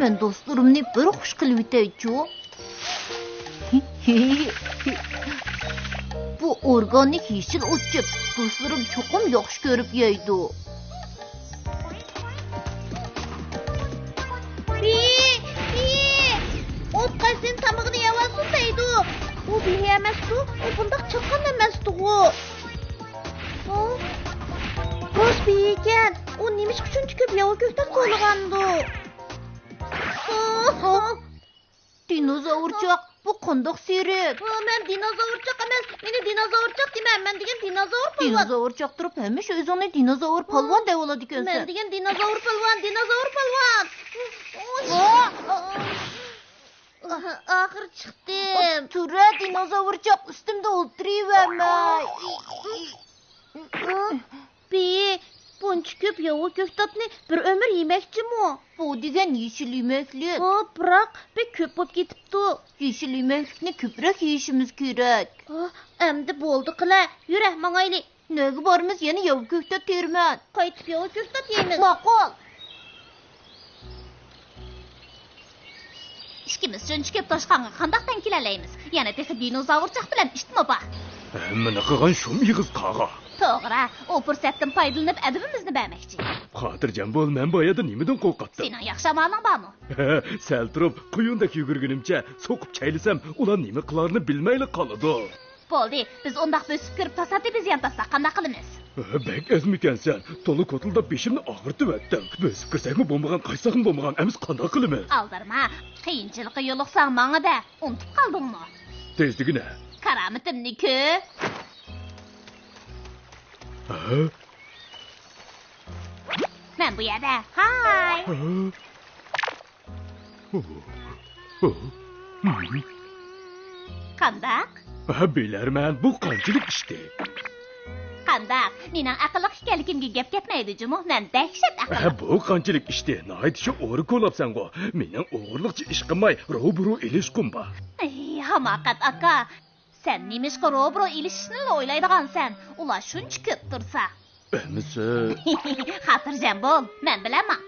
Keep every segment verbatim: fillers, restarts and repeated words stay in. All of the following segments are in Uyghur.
مەن دوستلىرىمنى بىر خۇش قىلىۋېتەيچۇ. بۇ ئورگانىك يېشىل ئوت-چۆپ دوستلىرىم چوقۇم ياخشى كۆرۈپ يەيدۇ. بىي، بىي، ئوت قايسىنى تامىقىنى يەۋالسۇن دەيدۇ. ئۇ بىي ئەمەستۇ، ئۇ بۇنداق چاققان ئەمەستىغۇ. ھە؟ روس بىي ئىكەن. ئۇ نېمىشقا شۇنچە كۆپ ياۋا كۆكتات كولىغاندۇ؟ دىنوزاۋرچاق، بۇ قانداق سېرىق؟ ھە، مەن دىنوزاۋرچاق ئەمەس، مېنى دىنوزاۋرچاق دېمە، مەن دېگەن دىنوزاۋر پالۋان. دىنوزاۋرچاق تۇرۇپ ھەمىشە ئۆزۈڭنى دىنوزاۋر پالۋان دەۋالىدىكەنسەن. مەن دېگەن دىنوزاۋر پالۋان، دىنوزاۋر پالۋان. ئاخىرى چىقتىم. تۇرە، دىنوزاۋرچاق، ئۈستۈمدە ئولتۇرۇۋەرمە. بىي، بۇنچە كۆپ ياۋا كۆكتاتنى بىر ئۆمۈر يېمەكچىمۇ؟ بۇ دېگەن يېشىل يېمەكلىك. ھە، بىراق بەك كۆپ بولۇپ كېتىپتۇ. يېشىل يېمەكلىكنى كۆپرەك يېيىشىمىز كېرەك. ھە، ئەمدى بولدى قىلە، يۈرە، ماڭايلى. نەگە بارىمىز؟ يەنە ياۋا كۆكتات تېرىمەن. قايتىپ ياۋا كۆكتات يەيمىز. ماقۇل. ئىككىمىز شۇنچە كۆپ توشقانغا قانداق تەڭ كېلەلەيمىز؟ يەنە تېخى دىنوزاۋرچاق بىلەن ئىتمۇ بار. ھەممىنى قىلغان شۇم ئېغىز قاغا. توغرا، ئۇ پۇرسەتتىن پايدىلىنىپ ئەدىپىمىزنى بەرمەكچى. خاتىرجەم بول، مەن بۇ يەردە نېمىدىن قورقاتتىم؟ سېنىڭ ياخشى ئامالىڭ بارمۇ؟ سەل تۇرۇپ، قۇيۇندەك يۈگۈرگىنىمچە سوقۇپ چەيلىسەم، ئۇلار نېمە قىلارىنى بىلمەيلا قالىدۇ. بولدى، بىز ئۇنداق بۆسۈپ كىرىپ تاسادىپىي زىيان تارتساق قانداق قىلىمىز؟ بەك ئەزمىكەنسەن، تولا كوتۇلداپ بېشىمنى ئاغرىتىۋەتتىڭ. بۆسۈپ كىرسەكمۇ بولمىغان، قاچساقمۇ بولمىغان، ئەمىسە قانداق قىلىمىز؟ ئالدىرىما، قىيىنچىلىققا يولۇقساڭ ماڭىدە، ئۇنتۇپ قالدىڭمۇ؟ تېز دېگىنە. كارامىتىمنى كۆر. ھە؟ مەن بۇ يەردە. ھاي. ھە؟ قانداق؟ ھە، بىلەرمەن، بۇ قانچىلىك ئىشتى؟ قانداق؟ مېنىڭ ئەقىللىق ئىكەنلىكىمگە گەپ كەتمەيدۇ جۇمۇ، مەن دەھشەت ھە، ئەقىللىق. بۇ قانچىلىك ئىشتى؟ ناھايىتى شۇ ئورا كولاپسەنغۇ. مېنىڭ ئوغرىلىقچە ئىش قىلماي، روبىرو ئېلىشقۇم بار. ئەي، ھاماقەت ئاكا، سەن نېمىشقا روبىرو ئېلىشىشنىلا ئويلايدىغانسەن؟ ئۇلار شۇنچە كۆپ تۇرسا. ئەمىسە. خاتىرجەم بول، مەن بىلەن ماڭ.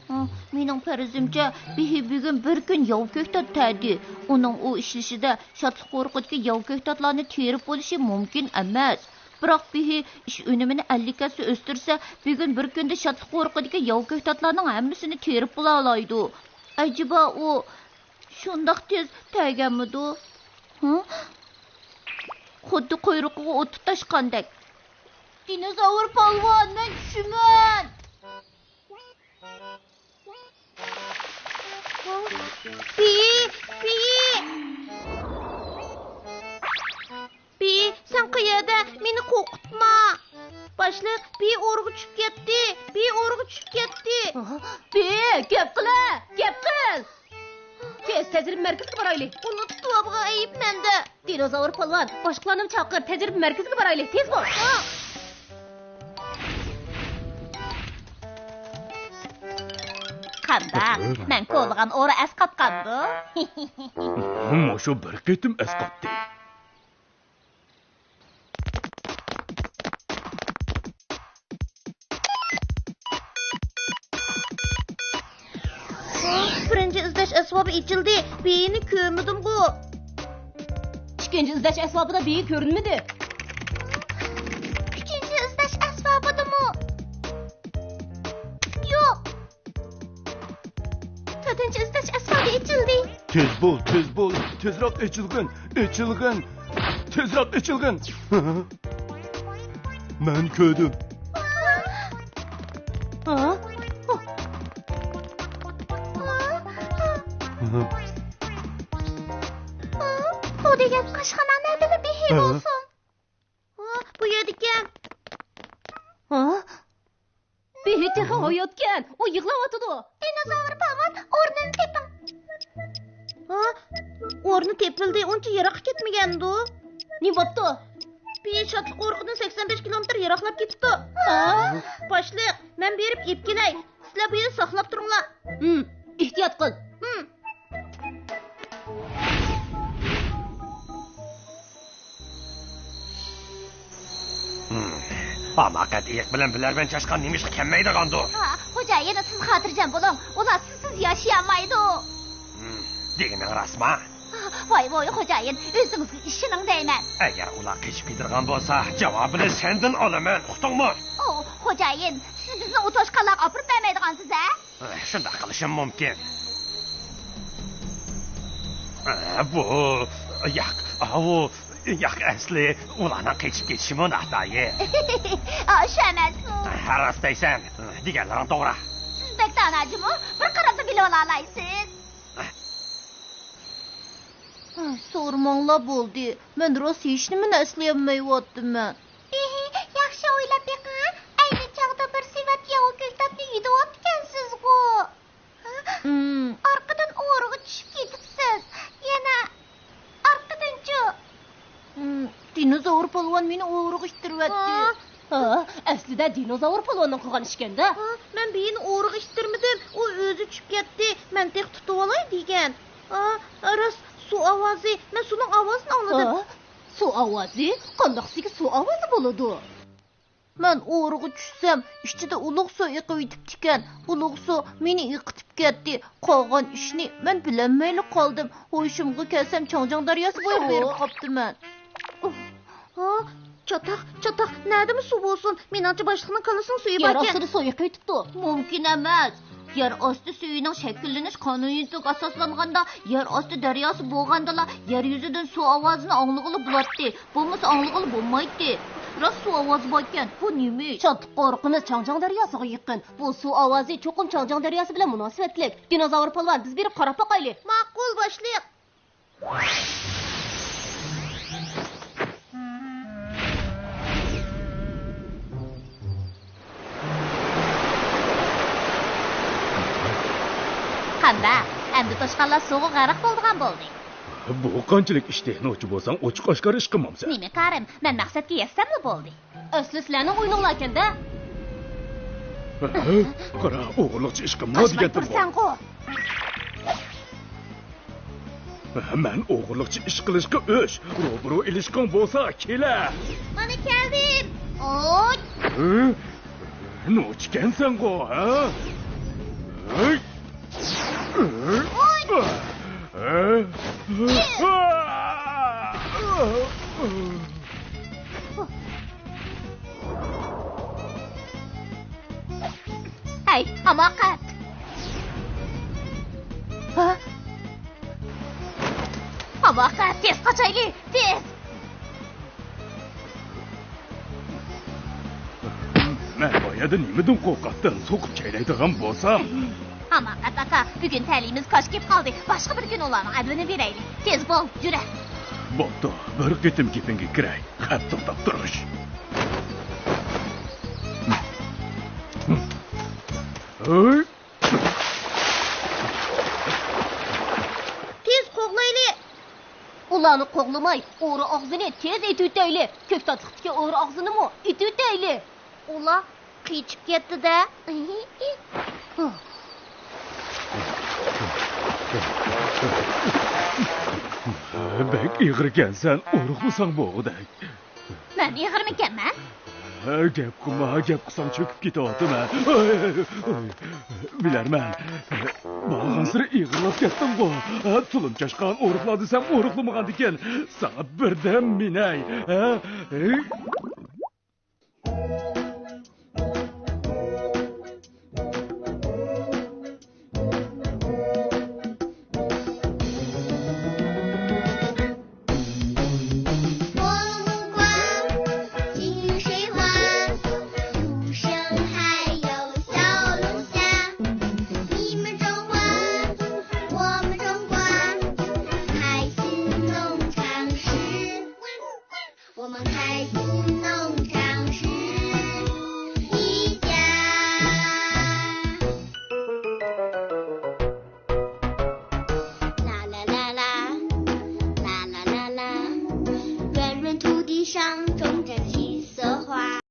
ھە، مېنىڭ پەرىزىمچە، بېھى بۈگۈن بىر كۈن ياۋا كۆكتات تەدى. ئۇنىڭ ئۇ ئىشلىشىدە شادلىق ئورىقىدىكى ياۋا كۆكتاتلارنى تېرىپ بولۇشى مۇمكىن ئەمەس. بىراق بېھى ئىش ئۈنۈمىنى ئەللىك ھەسسە ئۆستۈرسە، بۈگۈن بىر كۈندە شادلىق ئورىقىدىكى ياۋا كۆكتاتلارنىڭ ھەممىسىنى تېرىپ بولالايدۇ. ئەجەبا ئۇ شۇنداق تېز تەگەنمىدۇ؟ ھە؟ خۇددى قۇيرۇقىغا ئوت تۇتاشقاندەك. دىنوزاۋر پالۋان، مەن چۈشىمەن! بېھى، بېھى! بېھى، سەن قەيەردە؟ مېنى قورقۇتما! باشلىق، بېھى ئورىغا چۈشۈپ كەتتى! بېھى ئورىغا چۈشۈپ كەتتى! بېھى، گەپ قىلە! گەپ قىل! تېز تەجرىبە مەركىزىگە بارايلى. ئۇنى تۇتۇۋالغان ئەيىب مەندە. دىنوزاۋر پالۋان، باشقىلارنىمۇ چاقىر، تەجرىبە مەركىزىگە بارايلى، تېز بول! قانداق؟ مەن كولىغان ئورا ئەسقاتقاندۇ؟ مۇشۇ بىر قېتىم ئەسقاتتى. بىرىنچى ئىزدەش ئەسۋابى ئېچىلدى. بېھىنى كۆرمىدىمغۇ؟ ئىككىنچى ئىزدەش ئەسۋابىدا بېھى كۆرۈنمىدى. ئۈچىنچى ئىزدەش ئەسۋابىدىمۇ؟ يوق. تۆتىنچى ئىزدەش ئەسۋابى ئېچىلدى. تېز بول، تېز بول، تېزرەك ئېچىلغىن، ئېچىلغىن، تېزرەك ئېچىلغىن. مەن كۆردۈم. ھا؟ بۇ دېگەن ئاشخانا نەدىلا بېھى ھە؟ بولسۇن. ئۇ بۇ يەردىكەن. ھا؟ بېھى تېخى ھاياتكەن. ئۇ يىغلاۋاتىدۇ. دىنوزاۋر پالۋان، ئورنىنى تېپىڭ. ھا؟ ئورنى تېپىلدى. ئۇنچە يىراققا كەتمىگەندۇ. نېمە بوپتۇ؟ بېھى شادلىق ئورىقىدىن سەكسەن بەش كىلومېتىر يىراقلاپ كېتىپتۇ. ھا؟ باشلىق، مەن بېرىپ ئېلىپ كېلەي. سىلەر بۇ يەردە ساقلاپ تۇرۇڭلار. ھىم، ئېھتىيات قىل. ھىم. ھىم. ھاماقەت ئېيىق بىلەن بىلەرمەن چاشقان نېمىشقا كەلمەيدىغاندۇ؟ ھا، بۇ خوجايىن، سىز خاتىرجەم بولۇڭ، ئۇلار سىزسىز ياشىيالمايدۇ. ھىم، دېگىنىڭ راستمۇ؟ ۋاي ۋاي خوجايىن، ئۆزىڭىزگە ئىشىنىڭ دەيمەن. ئەگەر ئۇلار قېچىپ كېتىدىغان بولسا، جاۋابىنى سەندىن ئالىمەن، ئۇقتۇڭمۇ؟ ئو، خوجايىن، سىز بىزنى ئۇ توشقانلارغا ئاپىرىپ بەرمەيدىغانسىز ھە؟ شۇنداق قىلىشىم مۇمكىن. بۇ، ياق، ئاۋۇ، ياق، ئەسلى ئۇلارنىڭ قېچىپ كېتىشىمۇ ناتايىن. ئا، شۇ ئەمەسمۇ؟ ھە، راست دەيسەن، دېگەنلىرىڭ توغرا. سىز بەك دانا جۇمۇ، بىر قاراشلا بىلىۋالالايسىز. ھە، سورىماڭلار بولدى، مەن راست ھېچنېمىنى ئەسلىيەلمەيۋاتىمەن. ھېھى، ياخشى ئويلاپ بېقىڭ، ئەينى چاغدا بىر سېۋەت ياۋا كۆكتاتنى يۇتۇۋاپتىكەنسىزغۇ. ھىم. ئارقىدىن ئورىغا چۈشۈپ كېتىپسىز. يەنە ئارقىدىنچۇ؟ ھىم، دىنوزاۋر پالۋان مېنى ئورىغا ئىتتىرىۋەتتى. ھا؟ ھا، ئەسلىدە دىنوزاۋر پالۋاننىڭ قىلغان ئىشىكەن-دە. ھا، مەن بېيىنى ئورىغا ئىتتىرمىدىم. ئۇ ئۆزى چۈشۈپ كەتتى. مەن تېخى تۇتۇۋالاي دېگەن. ھا، راست، سۇ ئاۋازى. مەن سۇنىڭ ئاۋازىنى ئاڭلىدىم. ھا؟ سۇ ئاۋازى؟ قانداقسىگە سۇ ئاۋازى بولىدۇ؟ مەن ئورىغا چۈشسەم، ئىچىدە ئۇلۇغ سۇ ئېقىۋېتىپتىكەن. ئۇلۇغ سۇ مېنى ئېقىتىپ كەتتى. قالغان ئىشنى مەن بىلەلمەيلا قالدىم. ھوشۇمغا كەلسەم، چاڭجياڭ دەرياسى بويىغا بېرىپ قاپتىمەن. ھا، چاتاق، چاتاق، نەدىمۇ سۇ بولسۇن؟ مېنىڭچە باشلىقنىڭ كاللىسىنىڭ سۈيى يەر باركەن. ئاستىدا سۇ ئېقىۋېتىپتۇ. مۇمكىن ئەمەس. يەر ئاستى سۈيىنىڭ شەكىللىنىش قانۇنىيىتىگە ئاساسلانغاندا، يەر ئاستى دەرياسى بولغاندىلا، يەر يۈزىدىن سۇ ئاۋازىنى ئاڭلىغىلى بولاتتى. بولمىسا ئاڭلىغىلى بولمايتتى. راست سۇ ئاۋازى باركەن، بۇ نېمە ئىش؟ چاتاق، قورۇقىمىز چاڭجياڭ دەرياسىغا يېقىن. بۇ سۇ ئاۋازى چوقۇم چاڭجياڭ دەرياسى بىلەن مۇناسىۋەتلىك. دىنوزاۋر پالۋان، بىز بېرىپ قاراپ باقايلى. ماقۇل، باشلىق. قانداق، ئەمدى توشقانلار سۇغا غەرق بولىدىغان بولدى. بۇ قانچىلىك ئىشتى؟ نوچى بولساڭ ئوچۇق ئاشكارا ئىش قىلمامسەن. نېمە كارىم، مەن مەقسەتكە يەتسەملا بولدى. ئەسلى سىلەرنىڭ ئويۇنۇڭلاركەن-دە. ھە؟ قارا، ئوغرىلىقچە ئىش قىلما دېگەنتىمغۇ. تاشلاپ تۇرساڭغۇ. مەن ئوغرىلىقچە ئىش قىلىشقا ئۆچ، روبىرو ئېلىشقىڭ بولسا كېلە. مانا كەلدىم. ئوي. ھە؟ نوچىكەنسەنغۇ، ھە؟ ھەي! ھەي، ھاماقەت! ھە؟ ھاماقەت، تېز قاچايلى، تېز! مەن بايادا نېمىدىن قورقاتتىم؟ سوقۇپ چەيلەيدىغان بولسام. ھاماقەت ئاكا، بۈگۈن تەلىيىمىز كاج كېلىپ قالدى. باشقا بىر كۈن ئۇلارنىڭ ئەدىپىنى بېرەيلى. تېز بول، يۈرە. بوپتۇ، بىر قېتىم گېپىڭگە كىرەي. خەپ توختاپ تۇرۇش. ھەي! تېز قوغلايلى! ئۇلارنى قوغلىماي، ئورا ئاغزىنى تېز ئېتىۋېتەيلى. كۆكتاتلىقتىكى ئورا ئاغزىنىمۇ ئېتىۋېتەيلى. ئۇلار قېچىپ كەتتى-دە. بەك ئېغىركەنسەن، ئورۇقلىساڭ بولغۇدەك. مەن ئېغىرمىكەنمەن؟ گەپ قىلما، گەپ قىلساڭ چۆكۈپ كېتىۋاتىمەن. بىلەرمەن. بارغانسېرى ئېغىرلاپ كەتتىڭغۇ. تۇلۇم چاشقان ئورۇقلا دېسەم ئورۇقلىمىغاندىكىن. ساڭا بىردەم مىنەي.